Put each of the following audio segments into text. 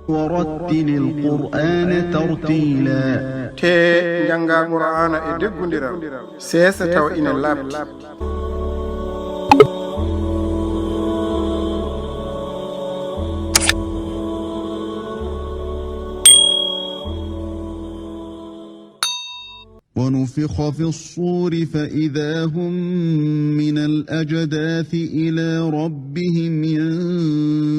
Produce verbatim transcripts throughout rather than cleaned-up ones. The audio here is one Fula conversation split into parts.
ورتل القرآن ترتيلا. Te njannga Qur'aana e deggundiral, seesa tawa ina laaɓti. ونفخ في الصور فإذا هم من الأجداث إلى ربهم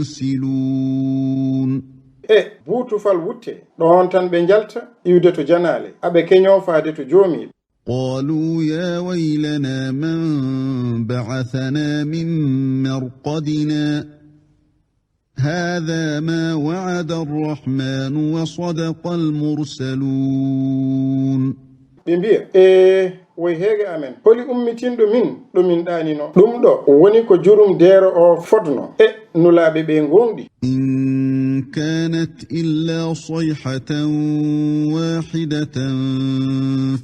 ينسلون. E buutufal wutte, ɗoon tan ɓe njalta iwde to janaale, aɓe keñoo faade to Joomiiɓe. قالوا يا ويلنا من بعثنا من مرقدنا هذا ما وعد الرحمن وصدق المرسلون. Ɓe mbiya, ee, woy heege amen, holi ummitinɗo min ɗo min ɗaanino? Ɗum ɗo woni ko jurum deero o fodno, e Nulaaɓe ɓe ngooŋɗi. إن كانت إلا صيحة واحدة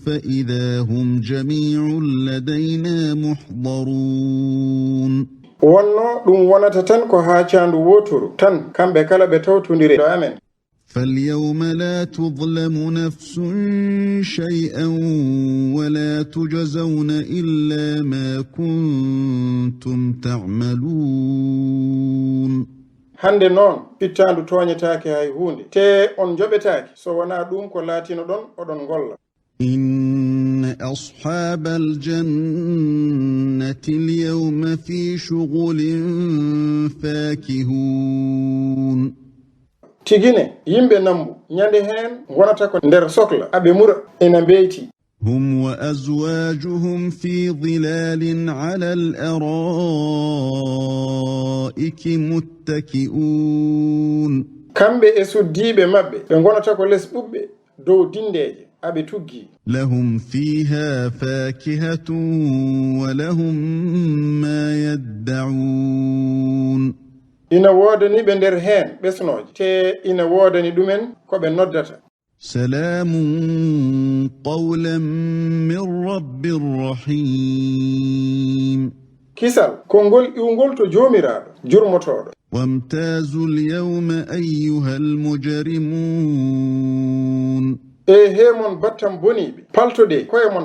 فإذا هم جميع لدينا محضرون. Wonno ɗum wonata tan ko haacaandu wooturu tan, kamɓe kala ɓe tawtondiri ɗo amen. فاليوم لا تظلم نفس شيئا ولا تجزون إلا ما كنتم تعملون. Hannde noon, fittaandu tooñetaake hay huunde, te on njoɓetaake so wonaa ɗum ko laatinoɗon oɗon ngolla. إن أصحاب الجنة اليوم في شغل فاكهون. Tigi ne, yimɓe nambu, ñande heen ngonata ko nder sokla, aɓe mura, ina mbeyti. هم وأزواجهم في ظلال على الأرائك متكئون. Kamɓe e suddiiɓe maɓɓe, ɓe ngonata ko les ɓuɓɓe, dow dindeeje, aɓe tuggi. لهم فيها فاكهة ولهم ما يدعون. Ina woodani ɓe nder heen ɓesnooje, te ina woodani ɗumen ko ɓe noddata. سلام قولا من رب رحيم. Kisal, konngol iwngol to Joomiraaɗo, jurmotooɗo. وامتازوا اليوم أيها المجرمون. Ee, hee mon battam boniiɓe, paltoɗee koye mon.